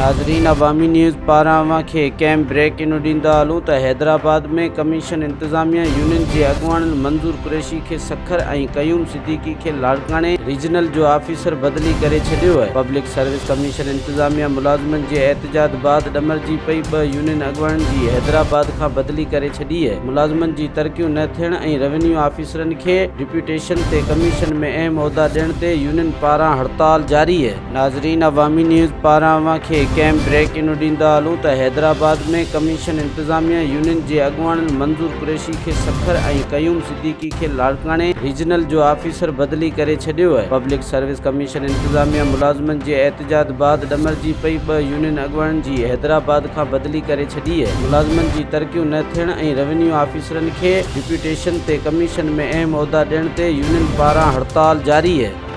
ناظرين عوامي نيوز پاران اوهان کي ڪيم بريڪ انو ڏيندا هلون ته حيدرآباد ۾ ڪميشن انتظاميا يونين جي اڳواڻن منظور قريشي کي سکر ۽ قيوم صديقي کي لاڙڪاڻي ريجنل جو آفيسر بدلي ڪري ڇڏيو آهي. پبلڪ سروس ڪميشن انتظاميا ملازمن جي احتجاج بعد ڏمرجي پئي ٻه يونين اڳواڻن جي حيدرآباد کان بدلي ڪري ڇڏي آهي. ملازمن جي ترقيون نه ٿيڻ ۽ روينيو آفيسرن کي ڊپيوٽيشن تي ڪميشن ۾ اهم عهدا ڏيڻ تي يونين پاران هڙتال جاري آهي. ناظرين عوامي نيوز پاران اوهان کي ڪيم بريڪ انو ڏيندا هلون ته حيدرآباد ۾ ڪميشن انتظاميا يونين جي اڳواڻن منظور قريشي کي سکر ۽ قيوم صديقي کي لاڙڪاڻي ريجنل جو آفيسر بدلي ڪري ڇڏيو آهي. پبلڪ سروس ڪميشن انتظاميا ملازمن جي احتجاج بعد ڏمرجي پئي ٻه يونين اڳواڻن جي حيدرآباد کان بدلي ڪري ڇڏي آهي. ملازمن جي ترقيون نه ٿيڻ ۽ روينيو آفيسرن کي ڊپيوٽيشن تي ڪميشن ۾ اهم عهدا ڏيڻ تي يونين پاران هڙتال جاري آهي.